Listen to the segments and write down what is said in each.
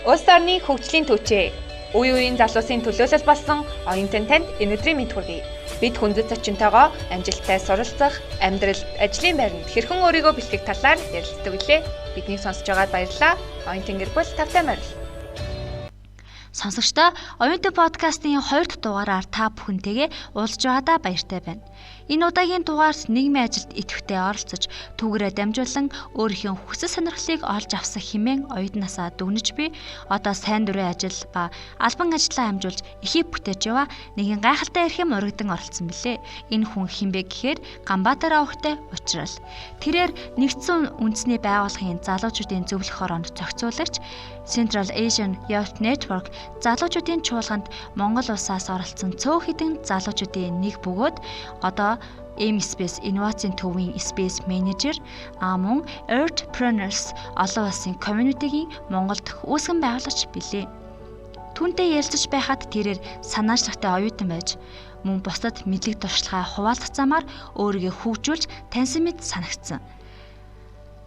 Улс орны хөгжлийн түвшээ. Үе үеийн залуусын төлөөлөл болсон оюутан танд энэ өдрийн мэнд хүргэе. Бид хүндэт зочинтойгоо амжилттай суралцах, амьдрал, ажлын байранд хэрхэн өөрийгөө бэлтгэх талаар ярилцдаг билээ. Биднийг сонсож байгаад баярлалаа. Оюутан гэр бүл тавтай морил. Сонсогчдоо, Оюутан подкастын 2 дахь дугаараар та бүхэнтэйгээ уулзж байгаадаа баяртай байна. Энэ удаагийн дугаарт нийгмийн ажилд идэвхтэй оролцож, түүгээрээ дамжуулан өөрийнхөө хүсэл сонирхлыг олж авсан хэмээн оюутнаасаа дүгнэж би одоо сайн дурын ажил ба албан ажлаа амжуулж эхийг бүтээж яваа нэгэн гайхалтай эрхэм урагдан оролцсон билээ. Энэ хүн хэн бэ гэхээр Ганбаатар овогтой Учрал. Тэрээр нэгдсэн үндэсний байгууллагын залуучуудын зөвлөх хороонд зохицуулагч, Central Asian Youth Network залуучуудын чуулганд Монгол улсаас оролцсон цөөх хэдэн залуучуудын нэг бөгөөд одоо M Space инновацийн төвийн Space Manager, мөн Earthpreneurs олон улсын community-гийн Монгол дахь үүсгэн байгуулагч билээ. Түүнтэй ярилцаж байхад тэрээр санаачлагтай оюутан байж мөн бусдад мэдлэг туршлагаа хуваалцах замаар өөрийгөө хөгжүүлж таньсан мэт санагдсан.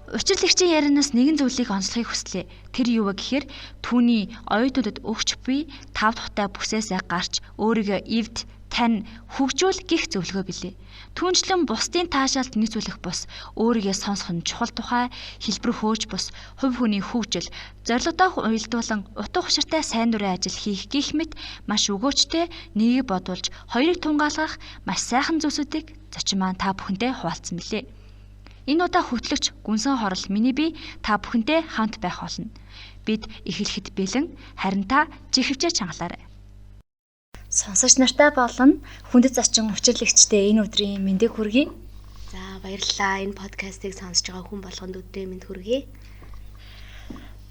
Учирлагчийн ярианаас нэгэн зүйлийг онцлохыг хүслээ. Тэр юу вэ гэхээр түүний оюутнуудад өгч буй тав тухтай бүсээсээ гарч өөрийгөө эвд тань хөгжүүл гих зөвлөгөө билээ. Түүнчлэн бусдын таашаалд нийцүүлэх бус өөрийгөө сонсох нь чухал тухай, хэлбэр хөөж бус хувь хүний хөгжил, зорилготой уялдуулан утга учиртай сайн дурын ажил хийх гих мэт маш өгөөчтэй нэгийг бодуулж хоёрыг тунгаалгах маш сайхан зүйлсүүдийг зочин маань та бүхэнтэй хуваалцсан билээ. Энэ удаа хөтлөгч Гүнсэн Хорол миний би та бүхэнтэй хамт байх болно. Бид эхлэхэд бэлэн, харин та чихвчээ чангалаарай. Сонсогч нартай болон хүндэт зочин учирлагчтэй энэ өдрийн мэндийг хүргэе. За, баярлалаа. Энэ подкастыг сонсож байгаа хүн болгонд өдрийн мэнд хүргэе.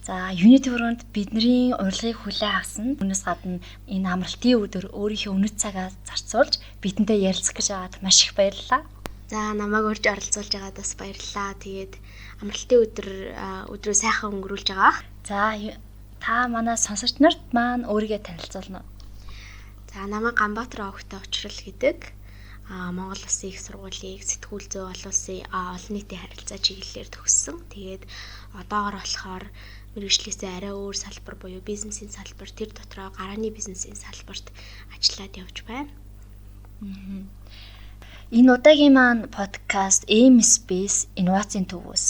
За, Unity өрөөнд бидний урилгыг хүлээн авсан. Үүнээс гадна энэ амралтын өдөр өөрийнхөө үнэт цагаа зарцуулж бидэнтэй ярилцах гэж байгаад маш их баярлалаа. За, намайг урьж оролцуулж байгаад бас баярлалаа. Тэгээд амралтын өдрөө сайхан өнгөрүүлж байгаа. За, та манай сонсогч нарт маань өөрийгөө танилцуулна уу? За, намайг Ганбаатар овогтой Учрал гэдэг. Монгол Улсын их сургуулийг сэтгүүл зүй олон улсын олон нийтийн харилцаа чиглэлээр төгссөн. Тэгээд одоогор болохоор мэргэжлээсээ арай өөр салбар буюу бизнесийн салбар, тэр дотроо гарааны бизнесийн салбарт ажиллаад явж байна. Энэ удаагийн маань подкаст M Space инновацийн төвөөс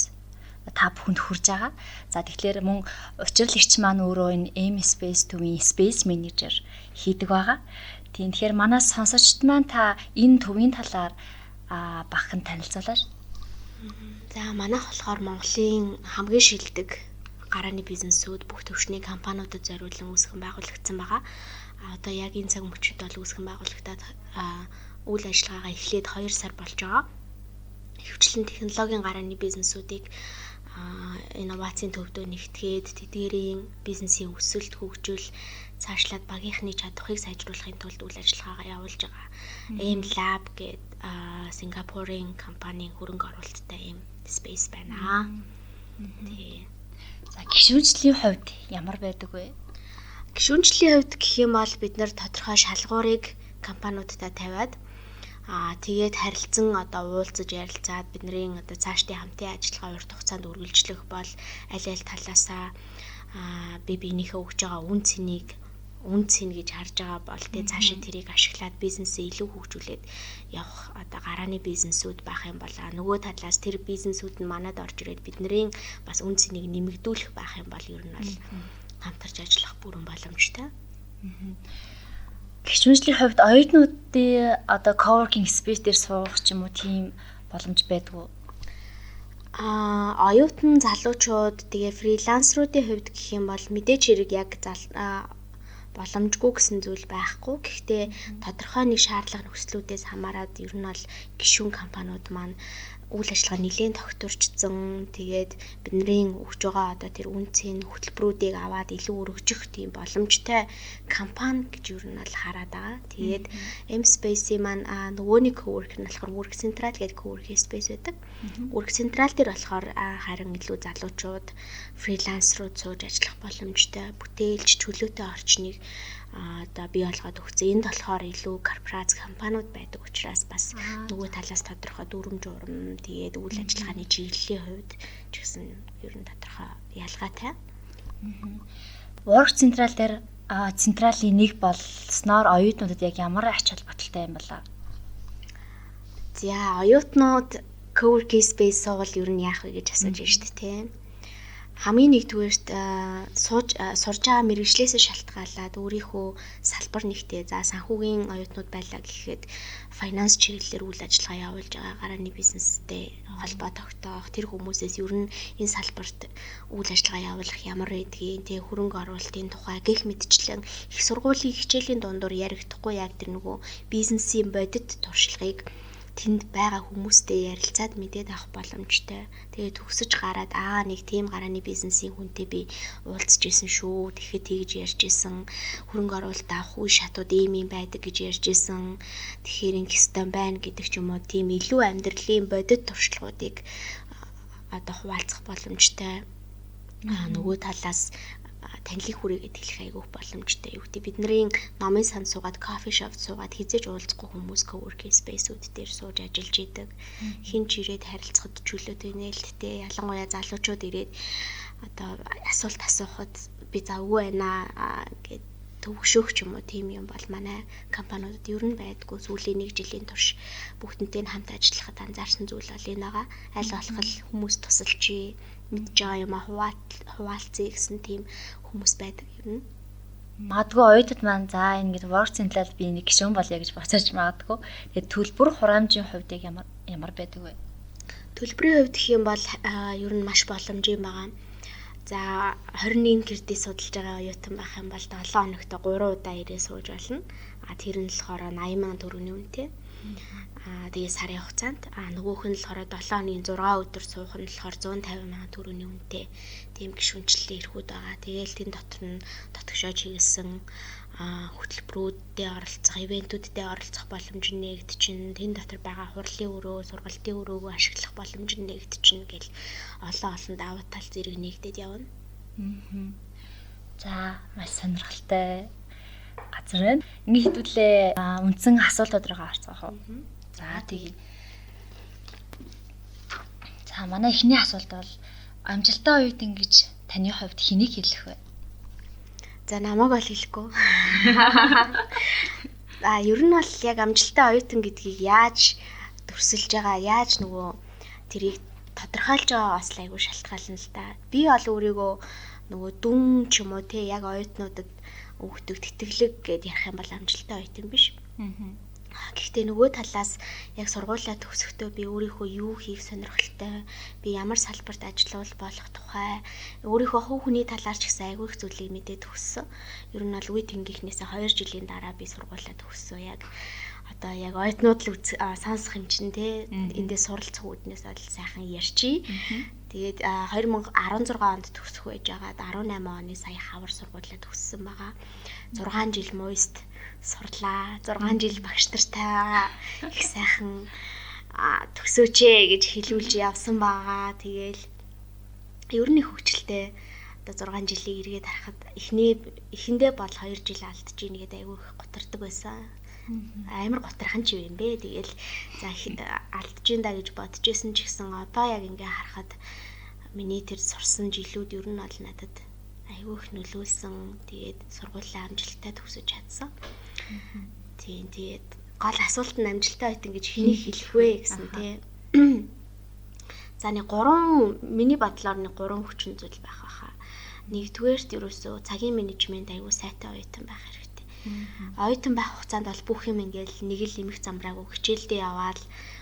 та бүхэнд хүрж байгаа. За, тэгэхээр мөн учрал эгч маань өөрөө энэ M Space төвийн Space Manager хийдэг байгаа. Тийм, тэгэхээр манай сонсогчд маань та энэ төвийн талаар багахан танилцуулаач. За, манайх болохоор Монголын хамгийн шилдэг гарааны бизнесүүд, бүх төвшний компаниудад зориулан үүсгэн байгуулагдсан байгаа. Одоо яг энэ цаг мөчид бол үүсгэн байгуулагдаад үйл ажиллагаагаа эхлээд 2 сар болж байгаа. Ихэвчлэн технологийн гарааны бизнесүүдийг инновацийн төвдөө нэгтгээд тэдгээрийн бизнесийн өсөлт, хөгжил, цаашлаад багийнхны чадварыг сайжруулахын тулд үйл ажиллагаагаа явуулж байгаа. M Lab гээд Сингапурын компанийн хөрөнгө оруулалттай ийм space байна. Тий. За, гишүүнчлийн хувьд ямар байдаг вэ? Гишүүнчлийн хувьд гэх юм бол бид нар тодорхой шалгуурыг компаниудтай тавиад тэгээд харилцан одоо уулзаж ярилцаад бидний одоо цаашдын хамтын ажиллагаа урт хугацаанд үргэлжлэх бол аль аль талаасаа би биенийхээ өгж байгаа үн цэнийг үн цэн гэж харж байгаа бол тэгээ цаашаа тэрийг ашиглаад бизнесээ илүү хөгжүүлээд явах одоо гарааны бизнесүүд байх юм бол нөгөө талаас тэр бизнесүүд нь манад орж ирээд бидний бас үн цэнийг нэмэгдүүлэх байх юм бол ер нь бол хамтарч ажиллах бүрэн боломжтой. Гишүүнчлийн хувьд оюутнуудын одоо coworking space дээр суух ч юм уу тийм боломж байдаг уу? Оюутан залуучууд тэгээ фрилансеруудын хувьд гэх юм бол мэдээж хэрэг яг боломжгүй гэсэн зүйл байхгүй. Гэхдээ тодорхой нэг шаардлага нөхцлүүдээс хамаарат ер нь бол гишүүн компаниуд маань үйл ажиллагаа нэлээд тогтворчсон. Тэгээд бидний өгч байгаа одоо тэр үн цэн хөтөлбөрүүдийг аваад илүү өргөжих тийм боломжтой компани гэж ер нь бол хараад байгаа. Тэгээд M Space-ийн маань нөгөө нэг cowork нь болохоор Work Central гэдэг coworking space байдаг. Work Central дээр болохоор харин илүү залуучууд, фрилансерууд сууж ажиллах боломжтой, бүтээлч, чөлөөтэй орчныг одоо бий болгоод өгсөн. Энд болохоор илүү корпорац компаниуд байдаг учраас бас нөгөө талаас тодорхой дүрм журм, тэгээд үйл ажиллагааны чиглэлийн хувьд ч гэсэн ер нь тодорхой ялгаатай. Work Central дээр централийн нэг болсноор оюутнуудад яг ямар ач холбогдолтой юм болоо? За, оюутнууд coworking space суугал ер нь яах вэ гэж асууж байна шүү дээ, тийм. Хамгийн нэгдүгээрт сууж сурж байгаа мэргэжлээсээ шалтгаалаад өөрийнхөө салбар нэгтээ, за санхүүгийн оюутнууд байлаа гэхэд finance чиглэлээр үйл ажиллагаа явуулж байгаа гарааны бизнестэй холбоо тогтоох, тэр хүмүүсээс ер нь энэ салбарт үйл ажиллагаа явуулах ямар байдгийг, тэг хөрөнгө оруулалтын тухай гэх мэтчлэн их сургуулийн хичээлийн дундуур яригдахгүй яг тэр нөгөө бизнесийн бодит туршлагыг тэнд байгаа хүмүүстэй ярилцаад мэдээд авах боломжтой. Тэгээ төгсөж гараад нэг тийм гарааны бизнесийн хүнтэй би уулзж исэн шүү. Тэгэхэд тэгж ярьж исэн. Хөрөнгө оруулалт авах үе шатууд ийм юм байдаг гэж ярьж исэн. Тэгэхээр ингэх ёстой байна гэдэг ч юм уу. Тийм илүү амьдралын бодит туршлагуудыг одоо хуваалцах боломжтой. Нөгөө талаас танилыг хүрээгээд хэлэх айгүйх боломжтой. Юу гэдэг бидний номын сан суугаад, coffee shop суугаад хизээж уулзахгүй хүмүүс coworking space-үүд дээр сууж ажиллаж идэг. Хэн ч ирээд харилцахад чөлөөтэй, нээлттэй. Ялангуяа залуучууд ирээд одоо асуулт асуухад би завгүй байна гэд төвөгшөөх ч юм уу, тийм юм бол манай компаниудад ер нь байдгүй. Сүүлийн нэг жилийн турш бүгдэнтэй нь хамт ажиллахад анзаарсан зүйл бол энэ байгаа. Аль болох хүмүүс тусалчи, мэдж байгаа юм а хуваалцъя гэсэн тийм хүмүүс байдаг ер нь. Магадгүй оюутад маань за ингээд Work Central би нэг гишүүн болъё гэж бодож магадгүй. Тэгээд төлбөр хураамжийн хувьд яг ямар ямар байдаг вэ? Төлбөрийн хувьд гэх юм бол ер нь маш боломжийн байгаа. За, 21 кредит судалж байгаа оюутан байх юм бол 7 хоногт 3 удаа ирээ сууж болно. А тэр нь болохоор 80,000 төгрөгийн үнэтэй. Тэгээ сарын хугацаанд нөгөөх нь болохоор 7 хоногийн 6 өдөр суух нь болохоор 150,000 төгрөгийн үнэтэй тийм гишүүнчлэлийн эрхүүд байгаа. Тэгээл тэн дотор нь дотгошоо чиглэсэн хөтөлбөрүүдэд оролцох, ивентүүдтэй оролцох боломж нь нэгдчихнэ. Тэн дотор байгаа хурлын өрөө, сургалтын өрөөгөө ашиглах боломж нь нэгдчихнэ гэл олон олон давуу тал зэрэг нэгдээд явна. За, маш сонирхолтой газар байна. Ингээд хэдүүлээ үндсэн асуултууд руу орцгоох уу? За, тэгье. За, манай эхний асуулт бол амжилттай оюутан гэж таны хувьд хэнийг хэлэх вэ? За, намайг бол хэлэхгүй. Ер нь бол яг амжилттай оюутан гэдгийг яаж төрсөлж байгаа, яаж нөгөө тэрийг тодорхойлж байгаа бас айгүй шалтгаална л да. Би бол өөрийгөө нөгөө дүн ч юм уу те яг оюутнуудад өгдөг тэтгэлэг гэд ярих юм бол амжилттай оюутан биш. Гэхдээ нөгөө талаас яг сургуулиа төгсөхдөө би өөрийнхөө юу хийх сонирхолтой, би ямар салбарт ажиллавал болох тухай өөрийнхөө хувь хүний талаар ч гэсэн айгүй их зүйлийг мэдээд төгссөн. Ер нь бол үе тэнгийнхнээсээ 2 жилийн дараа би сургуулиа төгссөн. Яг одоо яг оюутнууд л сонсох юм чинь те эндээс суралцах үүднээс бол сайхан ярьчи. Тэгээд 2016 онд төгсөх байж байгаад 18 оны сая хавар сургуулиа төгссөн байгаа. 6 жил муйст сурлаа. 6 жил багш нартай их сайхан төгсөөч ээ гэж хэлүүлж явсан байгаа. Тэгээл ер нь их хөвчлөлтэй. Одоо 6 жилийг эргээд харахад эхэндээ бол 2 жил алдаж ийн гэдэг айгүй их гутардаг байсан. Амар гутархан ч юм бэ. Тэгээл за алдаж ийн да гэж бодож исэн ч гэсэн одоо яг ингээ харахад миний тэр сурсан жилүүд ер нь бол надад айгүй их нөлөөлсөн. Тэгээд сургуулиа амжилттай төгсөж чадсан. Тийм, тэгээд гол асуулт нь амжилттай оюутан гэж хэнийг хэлэх вэ гэсэн тий. За, нэг гурван миний бодлоор нэг гурван хүчин зүйл байх байхаа. Нэгдүгээрт ерөөсөө цагийн менежмент айгүй сайтай оюутан байх хэрэгтэй. Оюутан байх хугацаанд бол бүх юм ингээл нэг л эмх замраагүй хичээлдээ яваал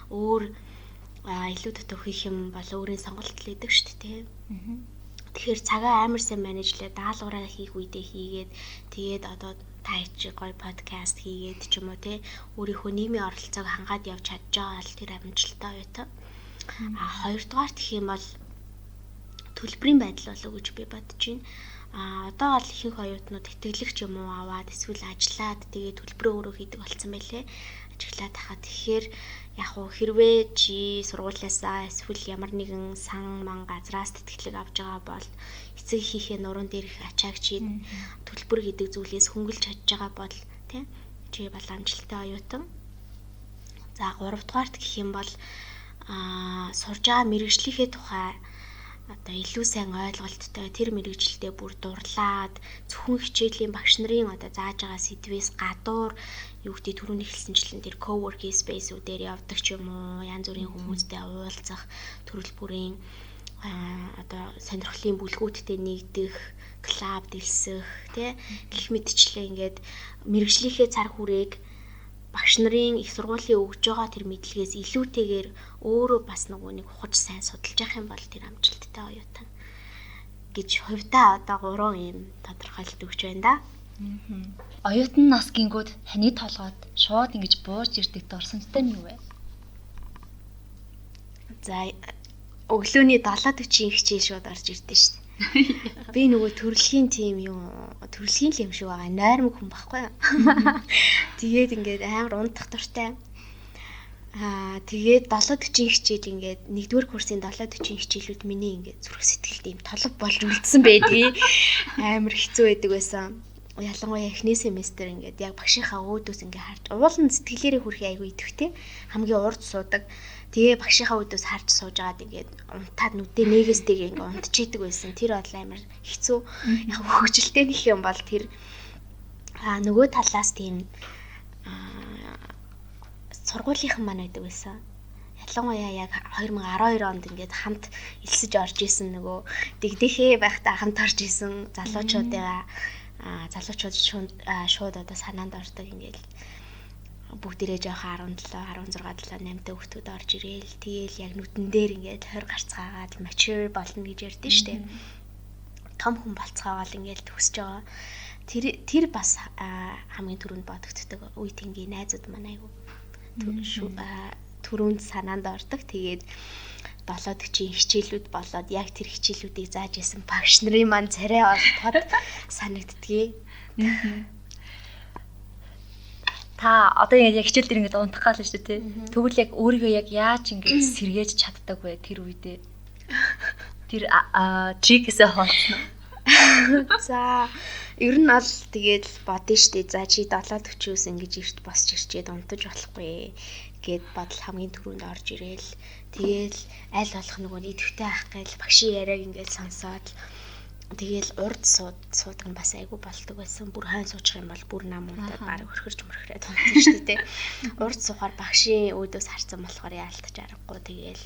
өөр илүү дутуу хийх юм бол өөрийн сонголт л идэг шүү дээ тий. Тэгэхээр цагаа амар сайн менежлээ, даалгавраа хийх үедээ хийгээд, тэгээд одоо та чи гоё подкаст хийгээд ч юм уу те өөрийнхөө нийгмийн оролцоог хангаад явж чадж байгаа бол тэр амжилттай оюутан. А хоёрдугаарт гэх юм бол төлбөрийн байдал болов гэж би бодож байна. А одоо бол ихэнх оюутнууд тэтгэлэгч юм уу аваад эсвэл ажиллаад тэгээ төлбөрөө өөрөө хийдэг болсон байлээ. Ажиглаад тахад тэгэхээр яг уу хэрвээ чи сургуулиасаа эсвэл ямар нэгэн сан ман газраас тэтгэлэг авч байгаа бол эцэг хийхээ нуруунд дээрх ачааг чи төлбөр гэдэг зүйлээс хөнгөлж чадж байгаа бол тий чи бол амжилттай оюутан. За, гуравдугаарт гэх юм бол сурж байгаа мэргэжлийнхээ тухай одоо илүү сайн ойлголттой тэр мэргэжилдээ бүр дурлаад зөвхөн хичээлийн багш нарын одоо зааж байгаа сэдвээс гадуур юу гэдэг түрүүний хэлсэнчлэн тэр co-working space-үүдээр явдаг ч юм уу, янз бүрийн хүмүүстэй уулзах, төрөл бүрийн одоо сонирхлын бүлгүүдтэй нэгдэх, клуб дэлсэх, тий гэх мэтчлээ ингээд мэргэжлийнхээ цар хүрээг багш нарын их сургуулийн өгж байгаа тэр мэдлэгээс илүүтэйгээр өөрөө бас нөгөө нэг ухаж сайн судалж явах юм бол тэр амжилттай оюутан гэж хувьдаа одоо гурван юм тодорхойлолт өгч байна да. Оюутан нас гингүүд таны толгойд шууд ингэж бууж ирдэг дурсамжтай нь юу вэ? За өглөөний 7:40-ийн хичээл шууд орж ирдэ шүү дээ. Би нөгөө төрөлхийн тим юм төрөлхийн л юм шиг байгаа. Нойрмог хүн байхгүй юу? Тэгээд ингээд амар унтах дуртай. Тэгээд 7:40 хичээл ингээд 1-р курсын 7:40 хичээлүүд миний ингээд зүрх сэтгэлд ийм толб болж үлдсэн байдгийг амар хэцүү байдаг байсан. Ялангуяа эхний семестр ингээд яг багшийнхаа өөдөөс ингээд харж уулын сэтгэлээрээ хүрэхээ айгүй идэвхтэй хамгийн урд суудаг. Тэгээ багшийнхаа өөдөөс харж сууж агаад ингээд унтаад нүдээ нэгэстэйг ингээд унтчихэдэг байсан. Тэр бол амар хэцүү. Яг хөгжилтэй гэх юм бол тэр нөгөө талаас тийм сургуулийнхан маань байдаг байсан. Ялангуяа яг 2012 онд ингээд хамт элсэж орж исэн нөгөө дэгдэхээ байхдаа хамт орж исэн залуучуудыгаа залуучууд шууд одоо санаанд ордог ингээд бүгдээрээ жоохон 17, 16, 7, 8 та хүүхдүүд орж ирээл тэгээл яг нүдэн дээр ингээд 20 гарцгаагаад mature болно гэж ярьдэн штэ. Том хүн болцгоогоол ингээд төгсөж байгаа. Тэр бас хамгийн түрүүнд бодогддог үе тэнгийн найзууд маань айгу түрүүнд санаанд ордог. Тэгээд 7:40 хичээлүүд болоод яг тэр хичээлүүдийг зааж исэн багш нарын маань царай олдоход санагддгийг. Та одоо яг хичээл дээр ингээд унтах гал шүү дээ, тий. Тэгвэл яг өөрийгөө яг яаж ингээд сэргээж чаддаг вэ тэр үедээ? Тэр трикээсээ хооцно. За, ер нь бол тэгээд бодно шүү дээ. За чи 7:40-өөс ингэж эрт босч ирчээд унтаж болохгүй гэд бодол хамгийн түрүүнд орж ирээл. Тэгээл аль болох нөгөө идэвхтэй ах гээл багшийн яриаг ингээд сонсоод тэгээл урд суудаг нь бас айгүй болдог байсан. Бүр хойно суучих юм бол бүр нам унтаад бараг хөрхөрч мөрхрээд унтсан шүү дээ. Урд суухаар багшийн өөдөөс харсан болохоор яалтч аргагүй. Тэгээл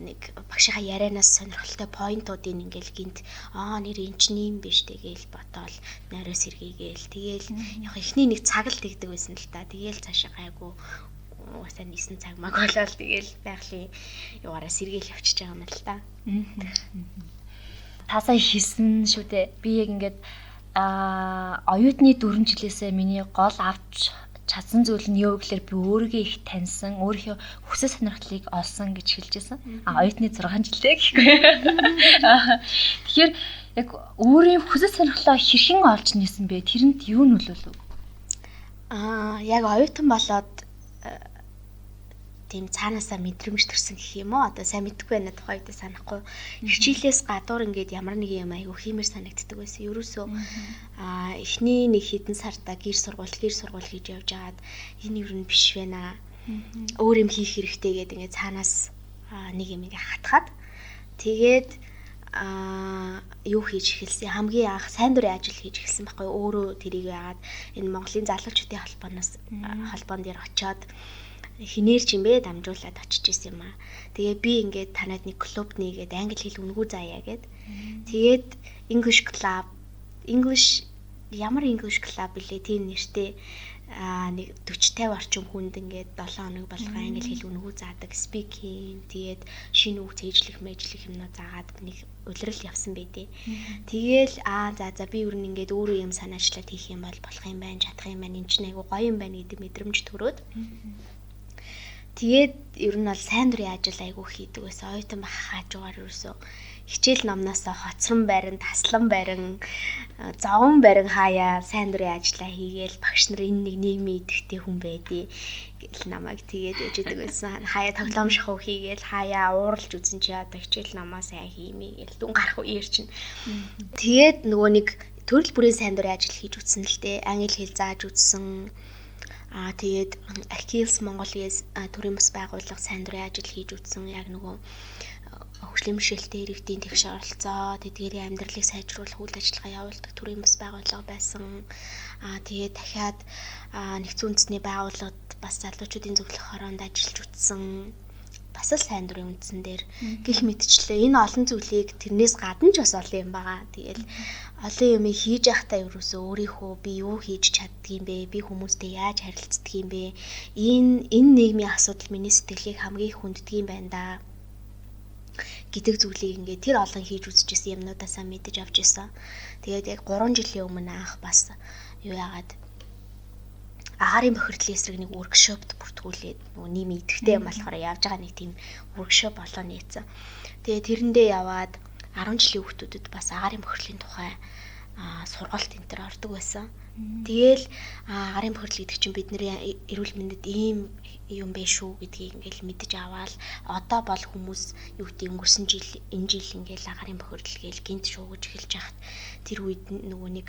нэг багшийнхаа ярианаас сонирхолтой поинтуудыг ингээл гинт нэр эн чинь юм биш тэгээл бодоол нойроос сэргээгээл тэгээл яг эхний нэг цаг л тэгдэг байсан л та. Тэгээл цаашаа гайгүй угаасаа 9 цаг маг болоод тэгээл байгалийн югаараа сэргээл явчихж байгаа юм л та. Та сая хэлсэн шүү дээ. Би яг ингээд оюутны 4 жилээсээ миний гол авч чадсан зүйл нь юу гэхээр би өөрийгөө их таньсан, өөрийнхөө хүсэл сонирхлыг олсон гэж хэлж байсан. Оюутны 6 жилээ гэхгүй. Тэгэхээр яг өөрийн хүсэл сонирхлоо хэрхэн олж нээсэн бэ? Тэрэнд юу нөлөөлөв? Яг оюутан болоод тийм цаанаасаа мэдрэмж төрсөн гэх юм уу? Одоо сайн мэдэхгүй байна тухайн үедээ санахгүй. Хичээлээс гадуур ингээд ямар нэг юм айгүй хиймэр санагддаг байсан. Ерөөсөө эхний нэг хэдэн сарда гэр сургууль хийж явж байгаад энэ юу н биш байна. Өөр юм хийх хэрэгтэй гэдэг ингээд цаанаас нэг юм ингээд хатгаад тэгээд юу хийж эхэлсэн. Хамгийн анх сайн дурын ажил хийж эхэлсэн байхгүй өөрөө тэрийг яагаад энэ Монголын залуучуудын холбооноос холбоон дээр очиод хинээр ч юм бэ дамжуулаад очиж исэн юм аа. Тэгээ би ингээд танад нэг клуб нэгээд англи хэл үнэгүй заая гэд. Тэгээд English Club English ямар English Club билээ тийм нэртэй нэг 40 50 орчим хүнд ингээд 7 хоног болгоо англи хэл үнэгүй заадаг speaking тэгээд шинэ үг цээжлэх мэжлэх юмнууд заагаад нэг улирал явсан байдээ. Тэгээл за би ер нь ингээд өөрөө юм санаачлаад хийх юм бол болох юм байна, чадах юм байна, эн чинь айгу гоё юм байна гэдэг мэдрэмж төрөөд. Тэгээд ер нь бол сайн дурын ажил айгу хийдэг байсан. Оюутан байх хаажуугаар ерөөсөө хичээл номноосоо хоцрон барин, таслан барин, зовон барин хаяа сайн дурын ажлаа хийгээл багш нар энэ нэг нийгмийн идэвхтэй хүн байдий гэл намайг тэгээд яж идэг байсан. Хаяа тоглоом шахуу хийгээл хаяа ууралж үзэн чи одоо хичээл номоо сайн хиймээ гэл дүн гарах үеэр чинь. Тэгээд нөгөө нэг төрөл бүрийн сайн дурын ажил хийж үзсэн л дээ. Англи хэл зааж үзсэн. Тэгээд Achilles Mongolia төрийн бас байгууллага сайн дурын ажил хийж үзсэн. Яг нөгөө Хөгжлийн бэрхшээлтэй иргэдийн тэгш оролцоо, тэдгээрийн амьдралыг сайжруулах үйл ажиллагаа явуулдаг төрийн бас байгууллага байсан. Тэгээд дахиад нэгдсэн үндэсний байгууллагад бас залуучуудын зөвлөх хороонд ажиллаж үтсэн. Бас л сайн дурын үндсэн дээр гих мэтчлээ. Энэ олон зүйлийг тэрнээс гадна ч бас олон юм байгаа. Тэгэл олон юм хийж явахдаа ерөөсөө өөрийнхөө би юу хийж чаддгийм бэ? Би хүмүүстэй яаж харилцдаг юм бэ? Энэ нийгмийн асуудал миний сэтгэлийг хамгийн их хүнддэг юм байна да гэдэг зүйлийг ингээд тэр олон хийж үзчихсэн юмнуудаасаа мэдэж авч ирсэн. Тэгээд яг 3 жилийн өмнө анх бас юу яагаад агаарын бохирдлын эсрэг нэг workshop-д бүртгүүлээд нөгөө нийгмийн идэвхтэй юм болохоор явж байгаа нэг тийм workshop болоо нээсэн. Тэгээ тэрэндээ яваад 10 жилийн хүүхдүүдэд бас агаарын бохирдлын тухай сургалт энэ төр ордог байсан. Тэгээл агаарын бохирдол гэдэг чинь бидний эрүүл мэндэд ийм юм бэ шүү гэдгийг ингээл мэдэж аваад одоо бол хүмүүс юу гэдэг өнгөрсөн жил энэ жил ингээл агаарын бохирдол гээл гинт шуугаж эхэлж хахад тэр үед нөгөө нэг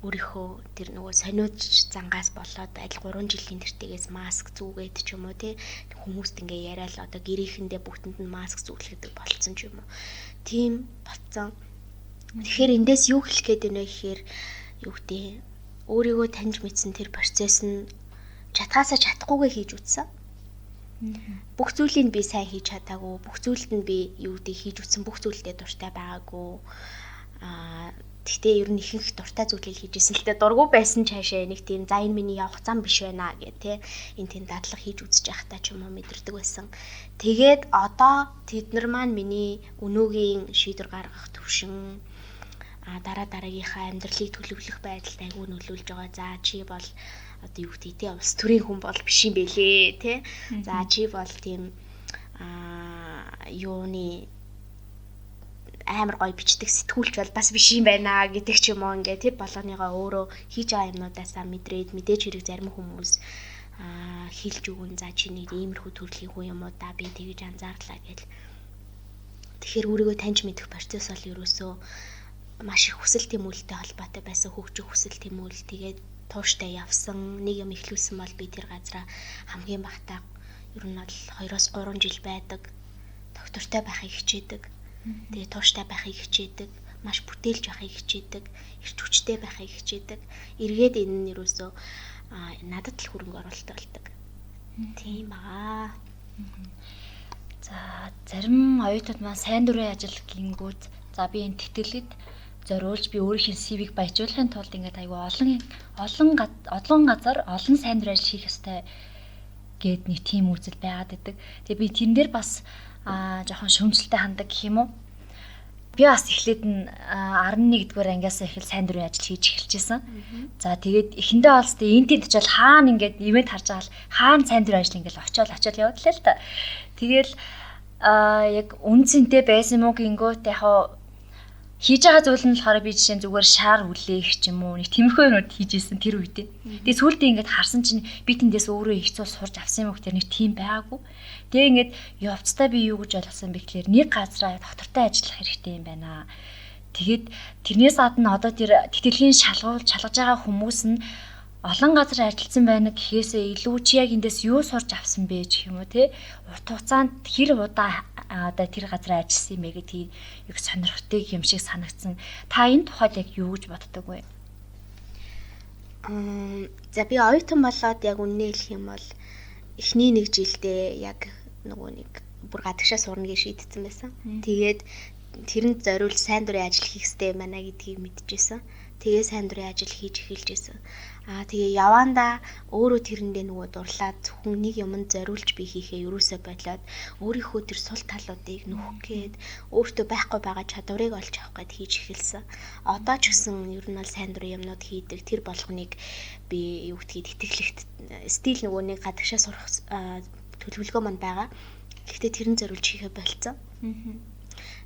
өөрийнхөө тэр нөгөө сониуч зангаас болоод аль 3 жилийн тэртегээс маск зүүгээд ч юм уу тий хүмүүст ингээ яриад одоо гэрээхэндээ бүгдэнд нь маск зүүхлэдэг болцсон ч юм уу. Тийм болцсон. Тэгэхээр эндээс юу хэлэх гээд байна вэ гэхээр юу гэдэг өөрийгөө таньж мэдсэн тэр процесс нь чадхаасаа чадахгүйгээ хийж үтсэн. Бүх зүйлийг би сайн хийж чадаагүй, бүх зүйлд нь би юу гэдэг хийж үтсэн бүх зүйлдээ дуртай байгаагүй. Гэхдээ ер нь ихэнх дуртай зүйлийг хийж исэн л дээ дургүй байсан цаашаа нэг тийм за энэ миний явах зам биш байна гэх тээ энэ тийм дадлага хийж үзэж байхдаа ч юм уу мэдэрдэг байсан. Тэгээд одоо тэд нар маань миний өнөөгийн шийдвэр гаргах төвшин дараа дараагийнхаа амьдралыг төлөвлөх байдалд айгүй нөлөөлж байгаа. За чи бол одоо юу гэдэг те улс төрийн хүн бол биш юм бэлээ те. За чи бол тийм юуны амар гоё бичдэг сэтгүүлч бол бас биш юм байна гэдэг ч юм уу ингээ тэр болгоныгоо өөрөө хийж байгаа юмнуудаасаа мэдрээд мэдээж хэрэг зарим хүмүүс хэлж өгөн за чи нэг иймэрхүү төрлийн хүн юм уу да би тэгэж анзаарлаа гэл. Тэгэхээр өөрийгөө таньж мэдэх процесс бол ерөөсөө маш их хүсэл тэмүүлэлтэй холбоотой байсан, хөгжих хүсэл тэмүүлэл тэгээд тууштай явсан нэг юм эхлүүлсэн бол би тэр газараа хамгийн багтаа ер нь бол 2-3 жил байдаг. Доктортой байхыг хичээдэг. Тэгээ тууштай байхыг хичээдэг, маш бүтээлж байхыг хичээдэг, эрч хүчтэй байхыг хичээдэг. Эргээд энэ нь ерөөсөө надад л хөрөнгө оруулалт болдог. Тийм аа. За зарим оюутнууд маань сайн дурын ажил гингүүд за би энэ тэтгэлэгт зориулж би өөрийнхөө CV-г баяжуулахын тулд ингээд айгүй олон газар олон сайн дурын ажил хийх ёстой гээд нэг тийм үзэл байгаад байдаг. Тэгээ би тэрэн дээр бас жоохон шөмжлөлтэй хандаг гэх юм уу. Би бас эхлээд нь 11-р ангиас эхэл сайн дурын ажил хийж эхэлжсэн. За тэгээд эхэндээ олстой энэ тэнд очиод хаана ингээд ивент харж байгаа л хаана сайн дурын ажил ингээд очиод яваад лээ л та. Тэгэл яг үн цэнтэй байсан юм уу гингүүт яг хийж байгаа зүйл нь болохоор би жишээ нь зүгээр шар үлээх ч юм уу нэг тиймэрхүү юмнууд хийж исэн тэр үедээ. Тэгээ сүүлдээ ингээд харсан чинь би тэндээс өөрөө их зүйл сурч авсан юм уу гэхээр нэг тийм байгаагүй. Тэгээ ингээд явцдаа би юу гэж ойлгосон бэ гэхээр нэг газараа доктортой ажиллах хэрэгтэй юм байна. Тэгээд тэрнээс гадна одоо тэр тэтгэлгийн шалгуул шалгаж байгаа хүмүүс нь олон газар ажилласан байна гэхээсээ илүү чи яг эндээс юу сурч авсан бэ гэх юм уу те урт хугацаанд хэр удаа одоо тэр газар ажилласан юм бэ гэдгийг их сонирхдаг юм шиг санагдсан. Та энэ тухайд яг юу гэж боддог вэ? За би оюутан болоод яг үннээ хэлэх юм бол эхний нэг жилдээ яг нөгөө нэг бүр гадагшаа сурна гэж шийдсэн байсан. Тэгээд тэрэнд зориулж сайн дурын ажил хийх хэрэгтэй юм байна гэдгийг мэдчихсэн. Тэгээ сайн дурын ажил хийж эхэлж байсан. Тэгээ явандаа өөрөө тэрэндээ нөгөө дурлаад зөвхөн нэг юмд зориулж би хийхээ ерөөсөө болоод өөрийнхөө тэр сул талуудыг нөхөх гээд өөртөө байхгүй байгаа чадварыг олж авах гээд хийж эхэлсэн. Одоо ч гэсэн ер нь бол сайн дурын юмнууд хийдэг. Тэр болгоныг би юу гэдгийг тэтгэлэгт стил нөгөө нэг гадагшаа сурах төлөвлөгөө манд байгаа. Гэхдээ тэрэн зориулж хийхээ болцсон.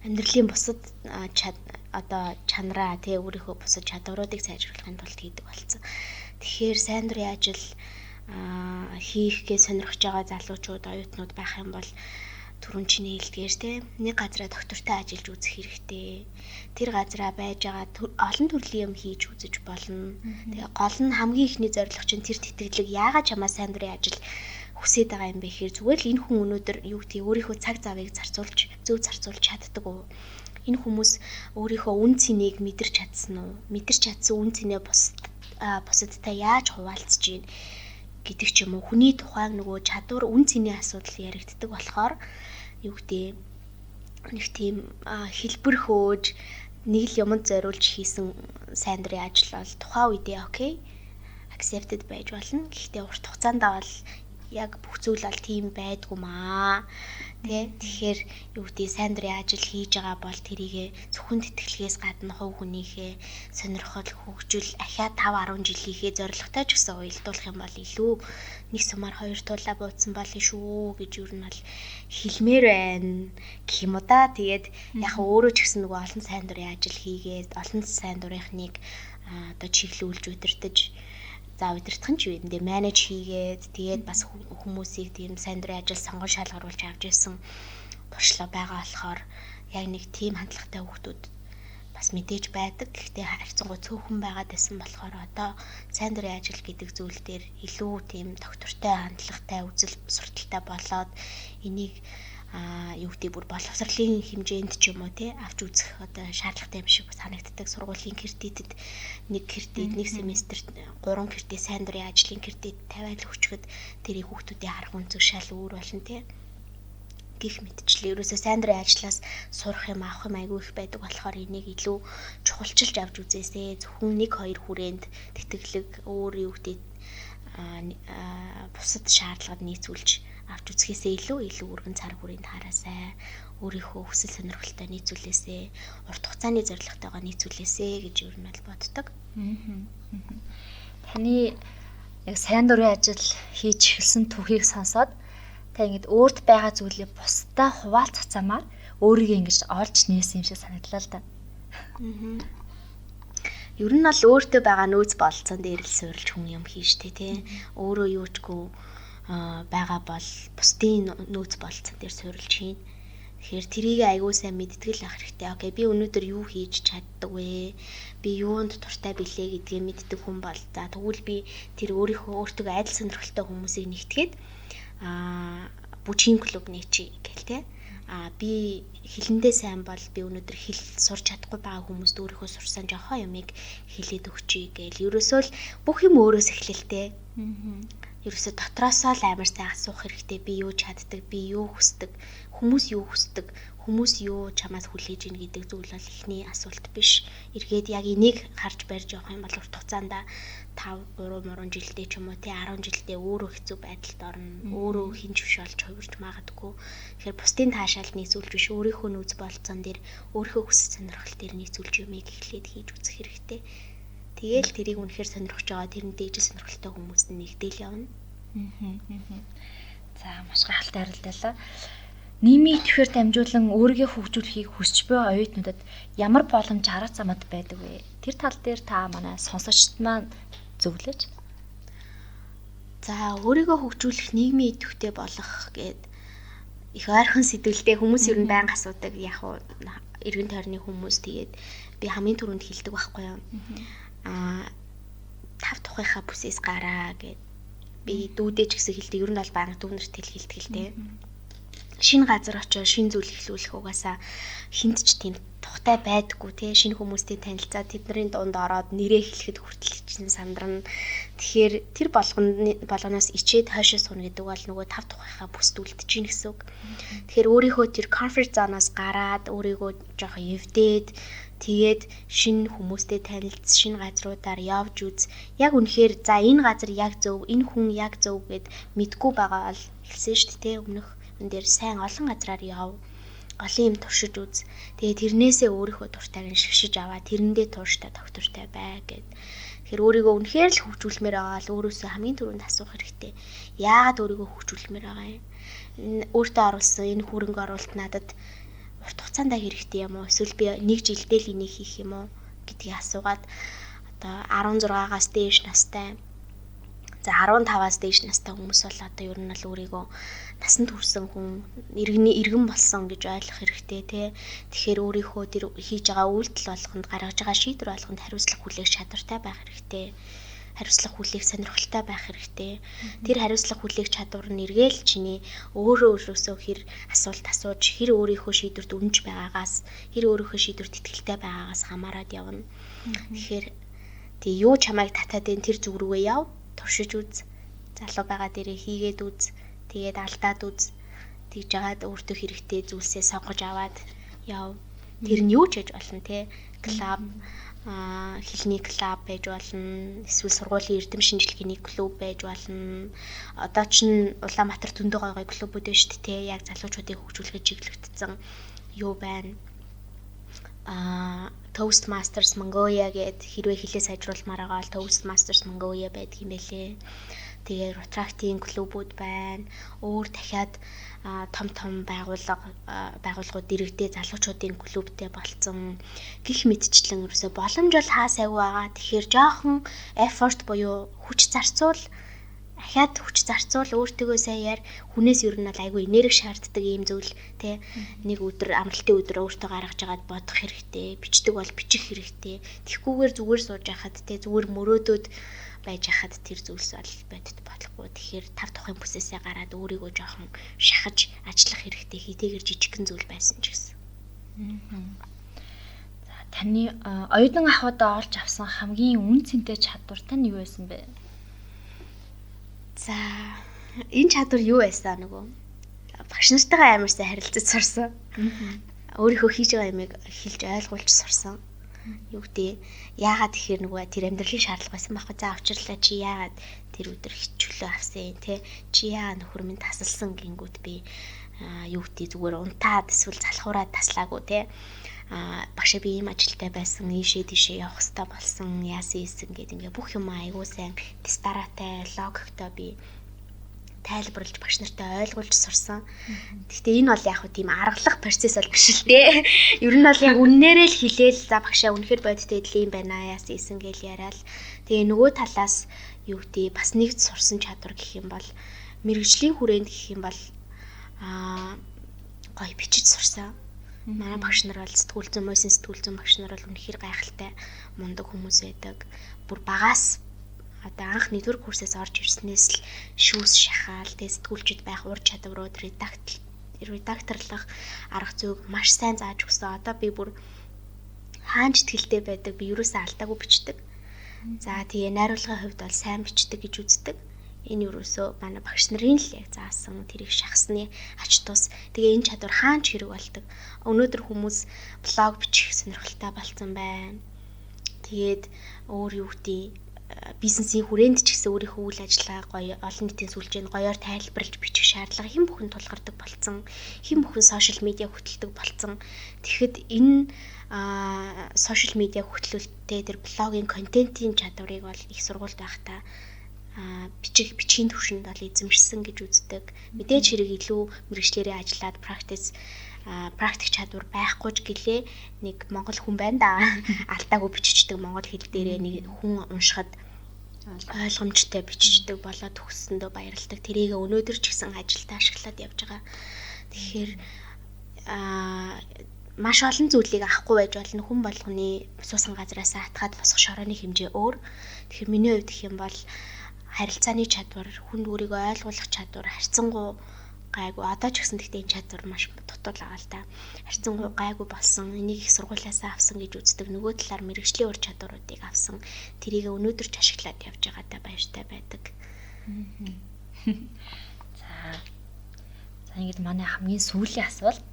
Амьдралын бусад одоо чанараа тий өөрийнхөө бусад чадваруудыг сайжруулахын тулд хийдэг болсон. Тэгэхээр сайн дурын ажил хийхгээ сонирхож байгаа залуучууд, оюутнууд байх юм бол түрүүн чиний хэлдгээр тий нэг газараа доктортой ажиллаж үзэх хэрэгтэй. Тэр газараа байж байгаа олон төрлийн юм хийж үзэж болно. Тэгээ гол нь хамгийн ихний зорилго чинь тэр тэтгэлэг яагаад чамаа сайн дурын ажил хүсээд байгаа юм бэ гэхээр зүгээр л энэ хүн өнөөдөр юу гэдгийг өөрийнхөө цаг завыг зарцуулж, зөв зарцуулж чаддаг уу? Энэ хүмүүс өөрийнхөө үн цэнийг мэдэрч чадсан уу? Мэдэрч чадсан үн цэнээ бусадтай яаж хуваалцаж гин гэдэг ч юм уу. Хүний тухайн нөгөө чадвар, үн цэний асуудал яригддаг болохоор юу гэдэг нэг тийм хэлбэр хөөж нэг л юмд зориулж хийсэн сайн дурын ажил бол тухайн үедээ окей accepted байж болно. Гэхдээ урт хугацаанд бол яг бүх зүйл бол тийм байдгүй маа. Тэ, тэгэхээр юу гэдэг сайн дурын ажил хийж байгаа бол тэрийгэ зөвхөн тэтгэлгээс гадна хувь хүнийхээ сонирхол, хөгжил ахиа 5 10 жилийнхээ зорилготой ч гэсэн уялдуулах юм бол илүү нэг сумаар хоёр туулаа буудсан болно шүү гэж юу нь бол хэлмээр байна гэх юм уу да. Тэгээд яг өөрөө ч гэсэн нөгөө олон сайн дурын ажил хийгээд олон сайн дурынхныг одоо чиглүүлж удирдах, за удирдах нь ч юм дээ, менеж хийгээд тэгээд бас хүмүүсийг тийм сайн дурын ажил сонгон шалгаруулж авч ирсэн туршлага байгаа болохоор яг нэг тийм хандлагатай хүүхдүүд бас мэдээж байдаг. Гэхдээ харьцангуй цөөхөн байгаад байсан болохоор одоо сайн дурын ажил гэдэг зүйл дээр илүү тийм доктортой хандлагатай, үзэл сурталтай болоод энийг юу гэдэг бүр боловсролын хэмжээнд ч юм уу те авч үзэх одоо шаардлагатай юм шиг санагддаг. Сургуулийн кредитэд нэг кредит, нэг семестрт 3 кредит сайн дурын ажлын кредит тавиад өгчөхөд тэрийг хүүхдүүдийн харах өнцөг шал өөр болно те гих мэтчлээ. Ерөөсөө сайн дурын ажлаас сурах юм, авах юм айгүй их байдаг болохоор энийг илүү чухалчилж авч үзээсэй. Зөвхөн 1 2 хүрээнд тэтгэлэг өөр юу гэдэг бусад шаардлагад нийцүүлж авч үзэхээсээ илүү өргөн цар хүрээнд хараасай. Өөрийнхөө хүсэл сонирхолтой нийцүүлээсэй. Урт хугацааны зорилготойгоо нийцүүлээсэй гэж ер нь бол боддог. Таны яг сайн дурын ажил хийж эхэлсэн түүхийг сонсоод та ингэж өөрт байгаа зүйлээ бусдаа хуваалцах замаар өөрийгөө ингэж олж нээсэн юм шиг санагдлаа л да. Ер нь бол өөртөө байгаа нөөц бололцоон дээр л суурилж хүн юм хийн штэ тий. Өөрөө юучгүй байгаа бол бусдын нөөц бололцоон дээр суурилж хийн. Тэгэхээр тэрийг айгүй сайн мэдтгэл авах хэрэгтэй. Окей, би өнөөдөр юу хийж чаддаг вэ? Би юунд дуртай билээ гэдгийг мэддэг хүн бол за тэгвэл би тэр өөрийнхөө өөртөө адил сонирхолтой хүмүүсийг нэгтгээд бүжгийн клуб нээчий гэл те. Би хэлэндээ сайн бол би өнөөдөр хэл сурч чадахгүй байгаа хүмүүст өөрийнхөө сурсан жохон юмыг хэлээд өгчий гээл. Ерөөсөө л бүх юм өөрөөс эхлэлтэй. Ерөөсөө дотроосоо л амар сайн асуух хэрэгтэй. Би юу чаддаг, би юу хүсдэг, хүмүүс юу хүсдэг, хүмүүс юу чамаас хүлээж ийн гэдэг зүйл бол эхний асуулт биш. Эргээд яг энийг харж барьж явах юм бол урт хугацаанд 5 3 3 жилдээ ч юм уу тий 10 жилдээ өөрөө хэцүү байдалд орно. Өөрөө хинч биш болж хувирч магадгүй. Тэгэхээр бусдын таашаалд нийцүүлж биш, өөрийнхөө нөөц бололцоон дээр, өөрийнхөө хүсэл сонирхол дээр нийцүүлж юмыг эхлээд хийж үзэх хэрэгтэй. Тэгээл тэрийг үнэхээр сонирхож байгаа, тэрнтэй ижил сонирхолтой хүмүүс нь нэгдээл явна. За маш гайхалтай хариулт байлаа. Нийгмийн идэвхээр дамжуулан өөрийгөө хөгжүүлэхийг хүсч буй оюутнуудад ямар боломж, арга замууд байдаг вэ? Тэр тал дээр та манай сонсогчд маань зөвлөж. За өөрийгөө хөгжүүлэх, нийгмийн идэвхтэй болох гээд их ойрхон сэдвэлтэй хүмүүс ер нь байнга асуудаг. Яг уу эргэн тойрны хүмүүс тэгээд би хамгийн түрүүнд хэлдэг байхгүй юу? Тав тухынхаа бүсээс гараа гэд би дүүдээ ч гэсэн хэлдэг. Ер нь бол байнга дүүнерт хэлдэг л дээ. Шинэ газар очиж шинэ зүйл эхлүүлэх угаасаа хинт ч тийм тухтай байдаггүй те. Шинэ хүмүүстэй танилцаад тэдний дунд ороод нэрээ хэлэхэд хүртэл чинь сандарна. Тэгэхээр тэр болгоноос ичээд хойшоо сууна гэдэг бол нөгөө тав тухайхаа бүсд үлдэж гин гэсэн үг. Тэгэхээр өөрийнхөө тэр comfort zone-оос гараад өөрийгөө жоохон эвдээд тэгээд шинэ хүмүүстэй танилц, шинэ газруудаар явж үз. Яг үнэхээр за энэ газар яг зөв, энэ хүн яг зөв гэд мэдгүй байгаа бол хэлсэн шүү дээ өмнөх энэ дээр сайн олон газраар яв. Олон юм туршиж үз. Тэгээ тэрнээсээ өөрийнхөө дуртайг нь шигшиж аваа тэрэндээ тууштай доктортой бай гэд. Тэгэхээр өөрийгөө үнэхээр л хөгжүүлмээр байгаа л өөрөөсөө хамгийн түрүүнд асуух хэрэгтэй. Яагаад өөрийгөө хөгжүүлмээр байгаа юм? Өөртөө оруулсан энэ хөрөнгө оруулалт надад урт хугацаанд хэрэгтэй юм уу? Эсвэл би нэг жилдээ л энийг хийх юм уу гэдгийг асуугаад одоо 16-аас дээш настай, за 15-аас дээш настай хүмүүс бол одоо ер нь бол өөрийгөө насанд хүрсэн хүн, иргэн болсон гэж ойлгох хэрэгтэй тий. Тэгэхээр өөрийнхөө тэр хийж байгаа үйлдэл болгонд, гаргаж байгаа шийдвэр болгонд хариуцлага хүлээх чадвартай байх хэрэгтэй. Хариуцлага хүлээх сонирхолтой байх хэрэгтэй. Тэр хариуцлага хүлээх чадвар нь эргээл чиний өөрөө өөрөөсөө хэр асуулт асууж, хэр өөрийнхөө шийдвэрт үнэнч байгаагаас, хэр өөрийнхөө шийдвэрт итгэлтэй байгаагаас хамаарат явна. Тэгэхээр тэг юу чамайг татаад энэ тэр зүг рүүгээ яв, туршиж үз. Залуу байгаа дээрээ хийгээд үз. Тэгээд алдаад үз. Тэгж жагаад өөртөө хэрэгтэй зүйлсээ сонгож аваад яв. Тэр нь юу ч хийж болно те. Клуб, хэлний клуб байж болно. Эсвэл сургуулийн эрдэм шинжилгээний клуб байж болно. Одоо ч Улаанбаатар зөндөө гой гой клубүүд байна шүү дээ. Яг залуучуудыг хөгжүүлэхэд чиглэгдсэн юу байна. Toastmasters Mongolia гээд хэрвээ хэлээ сайжруулмаар байгаа бол Toastmasters Mongolia байдаг юм байлээ. Тэгээ Rotaract-ийн клубүүд байна. Өөр дахиад том том байгууллагууд дэрэгдээ залуучуудын клубтэй болцсон гих мэтчлэн ерөөсө боломж бол хаа сайгүй байгаа. Тэгэхээр жоохон effort буюу хүч зарцуул ахиад хүч зарцуул өөртөөгөө сайн яар хүнээс ер нь бол айгүй энерги шаарддаг ийм зүйл те нэг өдөр амралтын өдөр өөртөө гаргаж агаад бодох хэрэгтэй, бичдэг бол бичих хэрэгтэй. Тэгхгүйгээр зүгээр сууж байхад те зүгээр мөрөөдөөд байж хахад тэр зүйлс бол бодит болохгүй. Тэгэхээр тав тухын бүсээсээ гараад өөрийгөө жоохон шахаж ажиллах хэрэгтэй хэдийгээр жижигхэн зүйл байсан ч гэсэн. За таны оюутан ахуйдаа олж авсан хамгийн үн цэнтэй чадвар тань юу байсан бэ? За энэ чадвар юу байсан нөгөө багш нартайгаа амар сайн харилцаж сурсан. Өөрийнхөө хийж байгаа юмыг хэлж ойлгуулж сурсан. Юу гэдэг яагаад тэгэхээр нөгөө тэр амьдралын шаардлага байсан байхгүй. За авчирлаа чи яагаад тэр өдөр хичүүлээ авсан те чи яагаад нөхөр минь тасалсан гингүүт би юу гэдэг зүгээр унтаад эсвэл залхуураад таслаагүй те багшаа би ийм ажилтай байсан ийшээ тийшээ явах хэрэгтэй болсон яасан ийсэн гэд ингээ бүх юм айгуу сайн дистараатай логиктой би тайлбарлаж багш нартай ойлгуулж сурсан. Гэхдээ энэ бол яг хөө тийм аргалах процесс бол биш л дээ. Ер нь бол яг үннээрээ л хэлээл за багшаа үнэхээр бодит эдэл юм байна яасан ийсэн гээл яриад. Тэгээ нөгөө талаас юу гэдэг бас нэг сурсан чадвар гэх юм бол мэрэгжлийн хүрээнд гэх юм бол гоё бичиж сурсан. Манай багш нар бол сэтгүүл зүйн, муусын сэтгүүл зүйн багш нар бол үнэхээр гайхалтай мундаг хүмүүс байдаг. Бүр багаас одоо анх нэгдүгээр курсээс орж ирснээс л шүүс шахаал, тэгээ сэтгүүлчд байх ур чадварууд, редакторлох арга зүйг маш сайн зааж өгсөн. Одоо би бүр хаан ч итгэлтэй байдаг. Би юусаа алдаагүй бичдэг. За тэгээ найруулгын хувьд бол сайн бичдэг гэж үздэг. Энэ юусоо манай багш нарын л яг заасан тэрийг шахсны ач тус. Тэгээ энэ чадвар хаан ч хэрэг болдог. Өнөөдөр хүмүүс блог бичих сонирхолтой болсон байна. Тэгээд өөр юу гэдэг бизнесийн хүрээнд ч гэсэн өөрийнхөө үйл ажиллагаа гоё олон нийтийн сүлжээнд гоёор тайлбарлаж бичих шаардлага хэн бүхэн тулгардаг болсон. Хэн бүхэн сошиал медиа хөтэлдэг болсон. Тэгэхэд энэ сошиал медиа хөтлөлттэй тэр блогийн контентын чадварыг бол их сургуульд байхдаа бичгийн түвшинд бол эзэмшсэн гэж үздэг. Мэдээж хэрэг илүү мэргэжлэрээ ажиллаад практик чадвар байхгүй ч гэлээ нэг монгол хүн байна да. Алдаагүй биччихдэг монгол хэл дээрээ нэг хүн уншихад ойлгомжтой биччихдэг болоод төгссөндөө баярлалдаг. Тэрийг өнөөдөр ч гэсэн ажилдаа ашиглаад явж байгаа. Тэгэхээр маш олон зүйлийг авахгүй байж болно. Хүн болгоны суусан газраас атгаад босох шорооны хэмжээ өөр. Тэгэхээр миний хувьд гэх юм бол харилцааны чадвар, хүнд өөрийгөө ойлгуулах чадвар, харьцангуй гайгүй. Одоо ч гэсэн гэхдээ энэ чадвар маш дутуул байгаа л та. Харьцангуй гайгүй болсон. Энийг их сургуулиасаа авсан гэж үздэг. Нөгөө талаар мэрэгжлийн ур чадваруудыг авсан. Тэрийг өнөөдөр ч ашиглаад явж байгаадаа баяртай байдаг. За ингээд манай хамгийн сүүлийн асуулт.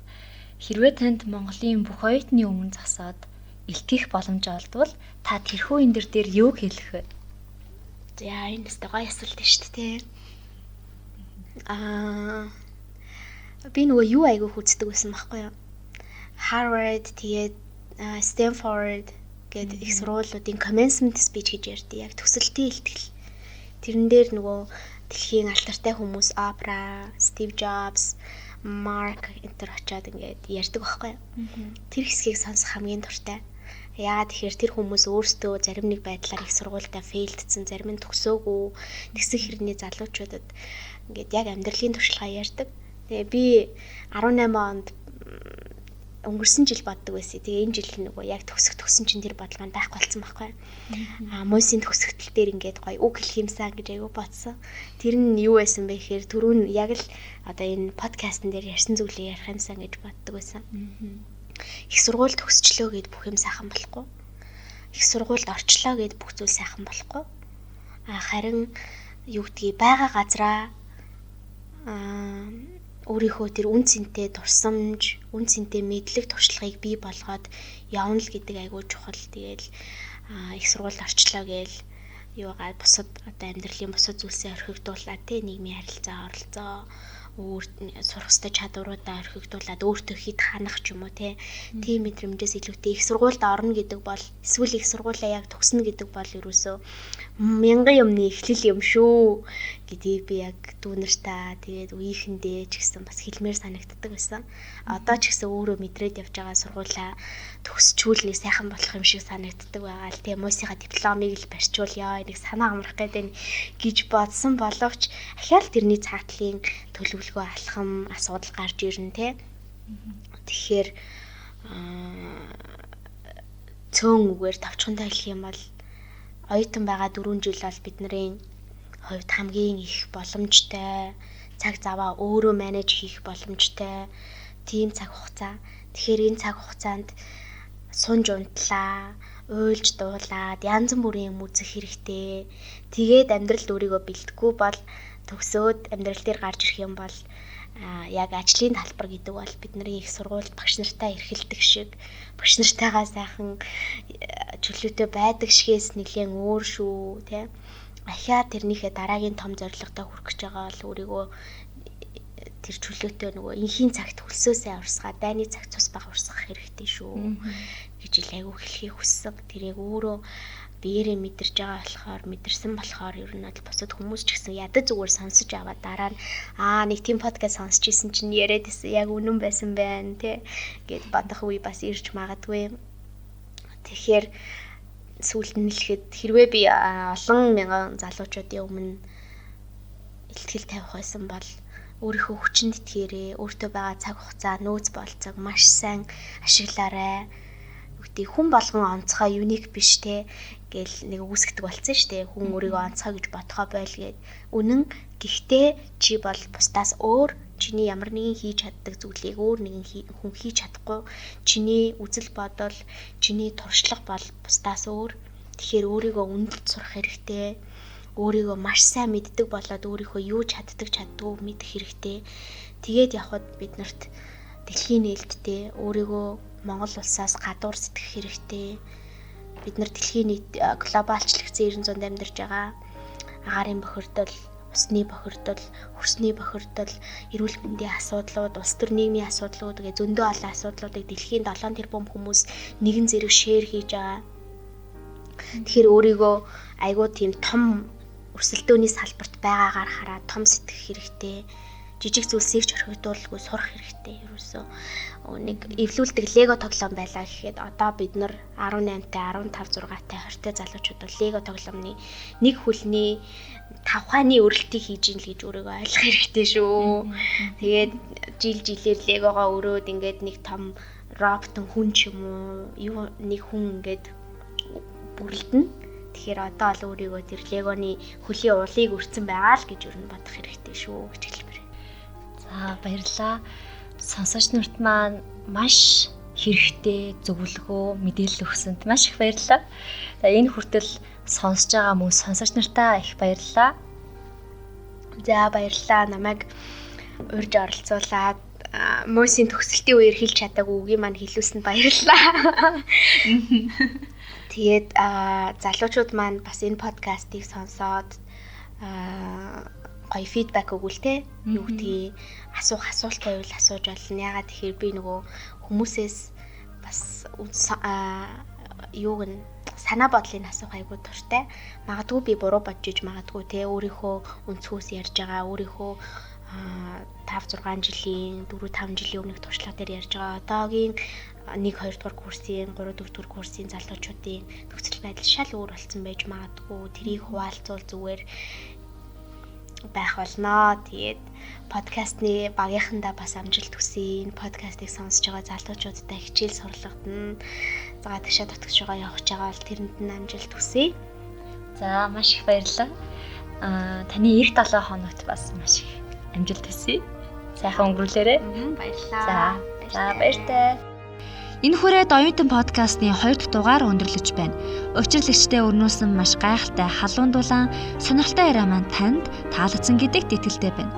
Хэрвээ танд Монголын бүх оюутны өмнө зогсоод илтгэх боломж олдвол та тэрхүү энэ дээр юуг хэлэх вэ? За энэ өстой гоё асуулт шүү дээ. Би нөгөө юу айгүй хүздэг байсан байхгүй юу? Harvard тэгээд Stanford гээд их сургуулиудын commencement speech гэж ярьдаг. Яг төсөлтийн илтгэл. Тэрэн дээр нөгөө дэлхийн алдартай хүмүүс Oprah, Steve Jobs, Mark энэ очиад ингээд ярьдаг байхгүй юу? Тэр хэсгийг сонсох хамгийн дуртай. Яагаад тэгэхээр тэр хүмүүс өөрсдөө зарим нэг байдлаар их сургуультай фейлдсэн, зарим нь төгсөөгүй тэгсэн хэрний залуучуудад ингээд яг амьдралын туршлагаа ярьдаг. Тэгээ би 18 онд өнгөрсөн жил боддог байсан. Тэгээ энэ жил нөгөө яг төгсөх төгсөн чинь тэр бодол маань байхгүй болсон байхгүй. Мойсийн төгсгөл дээр ингээд гоё үг хэлэх юмсан гэж айгүй бодсон. Тэр нь юу байсан бэ гэхээр түрүүн яг л одоо энэ подкастн дээр ярьсан зүйлээ ярих юмсан гэж боддог байсан. Их сургууль төгсчлөө гэд бүх юм сайхан болохгүй. Их сургуульд орчлоо гэд бүх зүйл сайхан болохгүй. Харин юу гэдгийг байгаа газраа өөрийнхөө тэр үн цэнтэй дурсамж, үн цэнтэй мэдлэг туршлагыг бий болгоод явна л гэдэг айгүй чухал. Тэгээл их сургуульд орчлоо гээл юугаа бусад одоо амьдралын бусад зүйлсээ орхигдуулаад те нийгмийн харилцаа оролцоо өөр сурах ёстой чадваруудаа орхигдуулаад өөртөө хит ханах ч юм уу те тийм мэдрэмжээс илүүтэй их сургуульд орно гэдэг бол эсвэл их сургуулаа яг төгснө гэдэг бол ерөөсөө мянган юмны эхлэл юм шүү гэдгийг би яг дүүнэртаа тэгээд үеийнхэндээ ч гэсэн бас хэлмээр санагддаг байсан. Одоо ч гэсэн өөрөө мэдрээд явж байгаа сургуулаа төгсчүүл нэг сайхан болох юм шиг санагддаг байгаа л тийм мөсийнхаа дипломыг л барьчвал яа нэг санаа амрах гэдэг гэж бодсон боловч ахаал тэрний цаатлын төлөвлөгөө алхам асуудал гарч ирнэ те. Тэгэхээр цөөн үгээр товчхондоо хэлэх юм бол оюутан байгаа 4 жил бол бидний хувьд хамгийн их боломжтой, цаг заваа өөрөө менеж хийх боломжтой тийм цаг хугацаа. Тэгэхээр энэ цаг хугацаанд сунж унтлаа, уйлж дуулаад янз бүрийн юм үзэх хэрэгтэй. Тэгээд амьдралд өөрийгөө бэлтгэхгүй бол төгсөөд амьдрал дээр гарч ирэх юм бол яг ажлын талбар гэдэг бол бидний их сургуульд багш нартай эрхэлдэг шиг, багш нартайгаа сайхан чөлөөтэй байдаг шигээс нэлээд өөр шүү, тэ. Ахиа тэрнийхээ дараагийн том зорилгодоо хүрэх гэж байгаа бол өөрийгөө тэр чөлөөтэй нөгөө энхийн цагт хөлсөөсөө урсгаа, дайны цагт цус бага урсгах хэрэгтэй шүү гэж ил айгүй хэлхийг хүссэн. Тэрийг өөрөө биеэрээ мэдэрч байгаа болохоор, мэдэрсэн болохоор ер нь бол бусад хүмүүс ч гэсэн ядаж зүгээр сонсож аваад дараа нь нэг тийм подкаст сонсч исэн чинь яриад исэн яг үнэн байсан байна те гэд бодох үе бас ирж магадгүй. Тэгэхээр сүүлд нь хэлэхэд хэрвээ би олон мянган залуучуудын өмнө илтгэл тавих байсан бол өөрийнхөө хүчинд итгээрэй, өөртөө байгаа цаг хугацаа, нөөц болцоог маш сайн ашиглаарай. Үгтэй хүн болгон онцгой юник биш те гэл нэг үүсгдэг болсон шүү дээ. Хүн өөрийгөө онцгой гэж бодхоо байл гээд. Үнэн гэхдээ чи бол бусдаас өөр, чиний ямар нэгэн хийж чаддаг зүйлийг өөр нэгэн хүн хийж чадахгүй. Чиний үзэл бодол, чиний туршлага бол бусдаас өөр. Тэгэхээр өөрийгөө үнэлж сурах хэрэгтэй. Өөрийгөө маш сайн мэддэг болоод өөрийнхөө юу чаддаг чаддгүй мэдэх хэрэгтэй. Тэгээд явхад бид нарт дэлхийн нээлттэй өөрийгөө Монгол улсаас гадуур сэтгэх хэрэгтэй. Бид нар дэлхийн нийт глобалчлагдсан 900-д амьдарч байгаа. Агаарын бохирдол, усны бохирдол, хөрсний бохирдол, эрүүл мэндийн асуудлууд, улс төр нийгмийн асуудлууд гэх зөндөө олон асуудлуудыг дэлхийн 7 тэрбум хүмүүс нэгэн зэрэг шеэр хийж байгаа. Тэгэхээр өөрийгөө айгүй тийм том өрсөлдөөний салбарт байгаагаар хараад том сэтгэх хэрэгтэй. Жижиг зүйлсийг ч орхигдуулгүй сурах хэрэгтэй. Ерөөсөө нэг эвлүүлдэг лего тоглоом байлаа гэхэд одоо бид нар 18-тай, 15, 6-тай, 20-тай залуучууд бол лего тоглоомны нэг хүлний 5 хааны өрөлтийг хийж ийн л гэж өөрийгөө ойлгох хэрэгтэй шүү. Тэгээд жил жилээр легогоо өрөөд ингээд нэг том роботон хүн ч юм уу юу нэг хүн ингээд бүрэлдэнэ. Тэгэхээр одоо л өөрийгөө тэр легоны хөлийн улыг өрцөн байгаа л гэж өөр нь бодох хэрэгтэй шүү гэж хэлмээр. За баярлалаа. Сонсогч нарт маань маш хэрэгтэй зөвлөгөө мэдээлэл өгсөнд маш их баярлалаа. За энэ хүртэл сонсож байгаа мөн сонсогч нартаа их баярлалаа. За баярлалаа. Намайг урьж оролцуулаад мөсийн төгсөлтийн үеэр хэлж чадаагүй үгийг маань хэлүүлсэнд баярлалаа. Тэгээд залуучууд маань бас энэ подкастыг сонсоод гоё фидбек өгвөл те юу гэдгийг асуух асуулт байвал асууж болно. Ягаад тэгэхээр би нөгөө хүмүүсээс бас юуг нь санаа бодлыг асуух айгүй дуртай. Магадгүй би буруу бодож иж магадгүй те өөрийнхөө өнцгөөс ярьж байгаа, өөрийнхөө 5 6 жилийн 4 5 жилийн өмнөх туршлага дээр ярьж байгаа. Одоогийн 1 2 дугаар курсын 3 4 дугаар курсын залуучуудын нөхцөл байдал шал өөр болсон байж магадгүй. Тэрийг хуваалцвал зүгээр байх болно. Тэгээд Подкастны багийнхандаа бас амжилт хүсье. Энэ подкастыг сонсож байгаа залуучуудтай хичээл сурлагадна. За тэгшээ дотгошоогоо явах гэж байгаа бол тэрэнд нь амжилт хүсье. За маш их баярлалаа. Таны эх 7 хоногт бас маш их амжилт хүсье. Сайхан өнгөрүүлээрэй. Баярлалаа. За баяртай. Энэ хүрээд Оюутан подкастны 2 дахь дугаар өндөрлөж байна. Учирлагчтай өрнүүлсэн маш гайхалтай халуун дулаан сонирхолтой яриа маань танд таалагдсан гэдэгт итгэлтэй байна.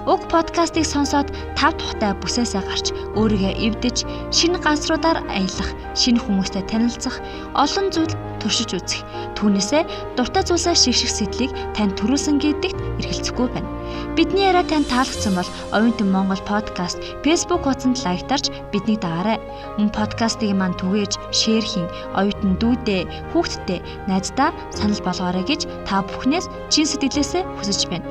Уг подкастыг сонсоод тав тухтай бүсээсээ гарч өөрийгөө эвдэж, шинэ газруудаар аялах, шинэ хүмүүстэй танилцах, олон зүйл туршиж үзэх, түүнээсээ дуртай зүйлсээ шигших сэтлийг танд төрүүлсэн гэдэгт эргэлзэхгүй байна. Бидний яриа танд таалагдсан бол Оюутан Монгол подкаст Facebook хуудсанд лайктарч биднийг дагаарай. Мөн подкастыг маань түгээж, шеэр хийн, оюутан дүүдээ, хүүхдтэй, найздаа санал болгоорой гэж та бүхнээс чин сэтгэлээсээ хүсэж байна.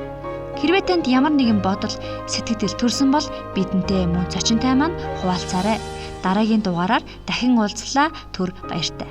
Хэрвээ танд ямар нэгэн бодол, сэтгэгдэл төрсэн бол бидэнтэй мөн зочинтой маань хуваалцаарай. Дараагийн дугаараар дахин уулзлаа. Түр баяртай.